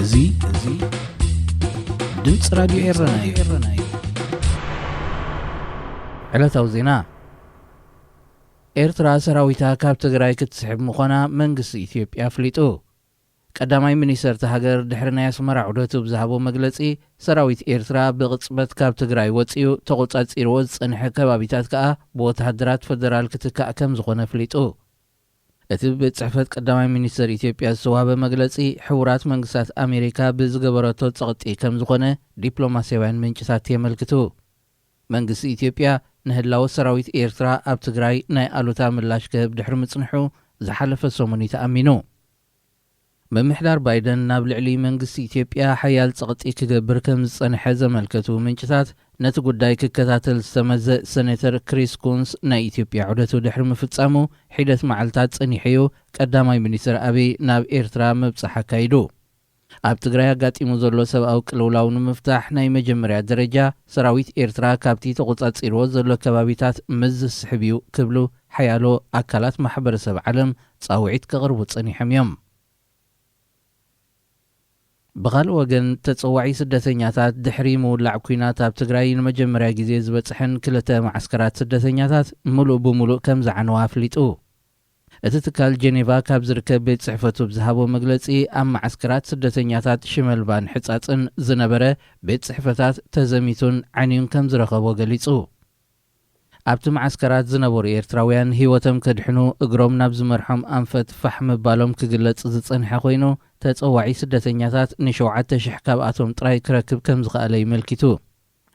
እዚ እዚ ድምፂ ራዲዮ ኤረና እዩ። ዕለታዊ ዜና። ኤርትራ ሰራዊታ ካብ ትግራይ ክትስሕብ ምዃና መንግስቲ ኢትዮጵያ ኣፍሊጡ። ቀዳማይ ሚኒስተር እታ ሃገር ድሕሪ ናይ ኣስመራ ዑደቱ ብዝሃቦ መግለጺ፣ ሰራዊት ኤርትራ ብቕጽበት ካብ ትግራይ ወጺኡ፣ ተቖጻጺርዎ ዝጸንሐ ከባቢታት ከኣ ብወተሃደራት ፈደራል ክትካእ ከም ዝኾነ ኣፍሊጡ። እቲ ብቤት ጽሕፈት ቀዳማይ ሚኒስተር ኢትዮጵያ ዝተዋህበ መግለጺ፣ ሕቡራት መንግስታት ኣሜሪካ ብዝገበረቶ ጸቕጢ ከም ዝኾነ ዲፕሎማስያውያን ምንጭታት የመልክቱ። መንግስቲ ኢትዮጵያ ንህላወ ሰራዊት ኤርትራ ኣብ ትግራይ ናይ ኣሉታ ምላሽ ክህብ ድሕሪ ምጽንሑ ዝሓለፈ ሰሙን እዩ ተኣሚኑ። ምምሕዳር ባይደን ናብ ልዕሊ መንግስቲ ኢትዮጵያ ሓያል ጸቕጢ ክገብር ከም ዝጸንሐ ዘመልከቱ ምንጭታት፣ ነቲ ጉዳይ ክከታተል ዝተመዘ ሰኔተር ክሪስ ኩንስ ናይ ኢትዮጵያ ዑደቱ ድሕሪ ምፍጻሙ ሒደት መዓልታት ጸኒሑ እዩ ቀዳማይ ሚኒስትር ኣቢይ ናብ ኤርትራ ምብጻሕ ኣካይዱ። ኣብ ትግራይ ኣጋጢሙ ዘሎ ሰብኣዊ ቅልውላው ንምፍታሕ ናይ መጀመርያ ደረጃ ሰራዊት ኤርትራ ካብቲ ተቖጻጺርዎ ዘሎ ከባቢታት ምስ ዝስሕብ እዩ ክብሉ ሓያሎ ኣካላት ማሕበረሰብ ዓለም ጻውዒት ከቕርቡ ጸኒሖም እዮም። ብኻልእ ወገን፣ ተጸዋዒ ስደተኛታት ድሕሪ ምውላዕ ኲናት ኣብ ትግራይ ንመጀመርያ ግዜ ዝበጽሐን ክልተ መዓስከራት ስደተኛታት ምሉእ ብምሉእ ከም ዝዓነዋ ኣፍሊጡ። እቲ ትካል ጀኔቫ ካብ ዝርከብ ቤት ጽሕፈቱ ብዝሃቦ መግለጺ፣ ኣብ መዓስከራት ስደተኛታት ሽመልባን ሕጻጽን ዝነበረ ቤት ጽሕፈታት ተዘሚቱን ዓንዩን ከም ዝረኸቦ ገሊጹ። ኣብቲ መዓስከራት ዝነበሩ ኤርትራውያን ህይወቶም ከድሕኑ እግሮም ናብ ዝመርሖም ኣንፈት ፋሕ ምባሎም ክግለጽ ዝጸንሐ ኮይኑ፣ ተጸዋዒ ስደተኛታት ንሸውዓተ ሽሕ ካብኣቶም ጥራይ ክረክብ ከም ዝኸኣለ ይመልኪቱ።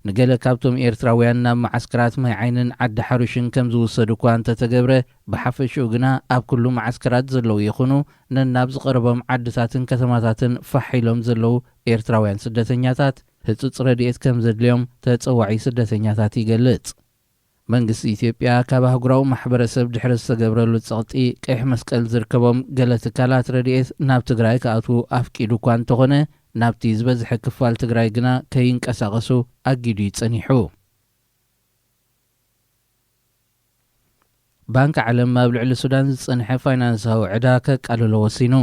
ንገለ ካብቶም ኤርትራውያን ናብ መዓስከራት ማይ ዓይንን ዓዲ ሓሩሽን ከም ዝውሰዱ እኳ እንተተገብረ፣ ብሓፈሽኡ ግና ኣብ ኩሉ መዓስከራት ዘለዉ ይኹኑ ነናብ ዝቐረቦም ዓድታትን ከተማታትን ፋሕ ኢሎም ዘለዉ ኤርትራውያን ስደተኛታት ህጹጽ ረድኤት ከም ዘድልዮም ተጸዋዒ ስደተኛታት ይገልጽ። መንግስቲ ኢትዮጵያ ካብ ኣህጉራዊ ማሕበረሰብ ድሕሪ ዝተገብረሉ ጸቕጢ፣ ቀይሕ መስቀል ዝርከቦም ገለ ትካላት ረድኤት ናብ ትግራይ ክኣትዉ ኣፍቂዱ እኳ እንተኾነ፣ ናብቲ ዝበዝሐ ክፋል ትግራይ ግና ከይንቀሳቐሱ ኣጊዱ እዩ ጸኒሑ። ባንኪ ዓለም ኣብ ልዕሊ ሱዳን ዝጸንሐ ፋይናንሳዊ ዕዳ ከቃልሎ ወሲኑ።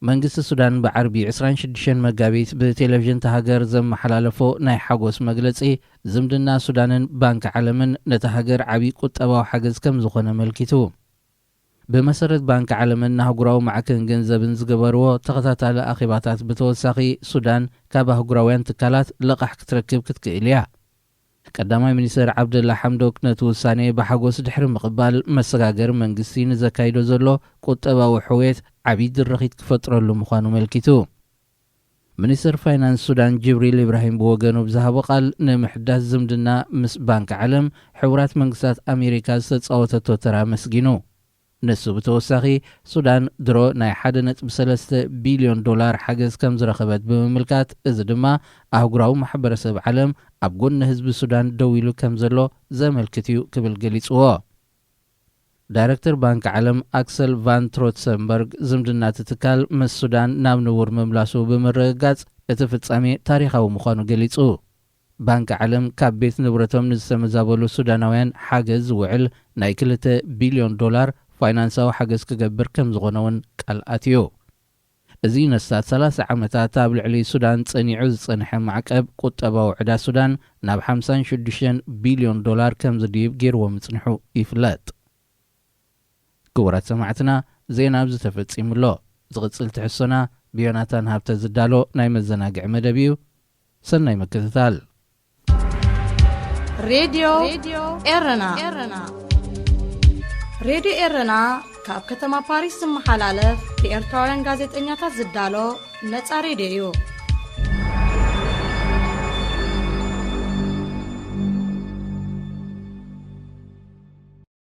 መንግስቲ ሱዳን ብዓርቢ ዕስራን ሽዱሽተን መጋቢት ብቴሌቪዥን እታ ሃገር ዘመሓላለፎ ናይ ሓጎስ መግለጺ፣ ዝምድና ሱዳንን ባንኪ ዓለምን ነታ ሃገር ዓቢ ቁጠባዊ ሓገዝ ከም ዝኾነ ኣመልኪቱ። ብመሰረት ባንኪ ዓለምን ኣህጉራዊ ማዕከን ገንዘብን ዝገበርዎ ተኸታታሊ ኣኼባታት ብተወሳኺ፣ ሱዳን ካብ ኣህጉራውያን ትካላት ለቓሕ ክትረክብ ክትክእል እያ። ቀዳማይ ሚኒስተር ዓብደላ ሓምዶክ ነቲ ውሳኔ ብሓጎስ ድሕሪ ምቕባል፣ መሰጋገሪ መንግስቲ ንዘካይዶ ዘሎ ቁጠባዊ ሕውየት ዓቢ ድርኺት ክፈጥረሉ ምዃኑ ኣመልኪቱ። ሚኒስተር ፋይናንስ ሱዳን ጅብሪል ኢብራሂም ብወገኑ ብዝሃቦ ቃል፣ ንምሕዳስ ዝምድና ምስ ባንኪ ዓለም፣ ሕቡራት መንግስታት ኣሜሪካ ዝተጻወተቶ ተራ ኣመስጊኑ። ንሱ ብተወሳኺ፣ ሱዳን ድሮ ናይ ሓደ ነጥቢ ሰለስተ ቢልዮን ዶላር ሓገዝ ከም ዝረኸበት ብምምልካት፣ እዚ ድማ ኣህጉራዊ ማሕበረሰብ ዓለም ኣብ ጎኒ ህዝቢ ሱዳን ደው ኢሉ ከም ዘሎ ዘመልክት እዩ ክብል ገሊጽዎ። ዳይረክተር ባንኪ ዓለም ኣክሰል ቫን ትሮትሰንበርግ፣ ዝምድና እቲ ትካል ምስ ሱዳን ናብ ንቡር ምምላሱ ብምርግጋጽ፣ እቲ ፍጻሜ ታሪኻዊ ምዃኑ ገሊጹ። ባንኪ ዓለም ካብ ቤት ንብረቶም ንዝተመዛበሉ ሱዳናውያን ሓገዝ ዝውዕል ናይ ክልተ ቢልዮን ዶላር ፋይናንሳዊ ሓገዝ ክገብር ከም ዝኾነ እውን ቃል ኣትዩ። እዚ ነስታት ሰላሳ ዓመታት ኣብ ልዕሊ ሱዳን ጸኒዑ ዝጸንሐ ማዕቀብ፣ ቁጠባዊ ዕዳ ሱዳን ናብ ሓምሳን ሽዱሽተን ቢልዮን ዶላር ከም ዝድይብ ገይርዎ ምጽንሑ ይፍለጥ። ክቡራት ሰማዕትና፣ ዜና ኣብዚ ተፈጺሙ ኣሎ። ዝቕጽል ትሕዝቶና ብዮናታን ሃብተ ዝዳሎ ናይ መዘናግዒ መደብ እዩ። ሰናይ ምክትታል። ሬድዮ ኤረና። ሬድዮ ኤረና ካብ ከተማ ፓሪስ ዝመሓላለፍ ብኤርትራውያን ጋዜጠኛታት ዝዳሎ ነጻ ሬድዮ እዩ።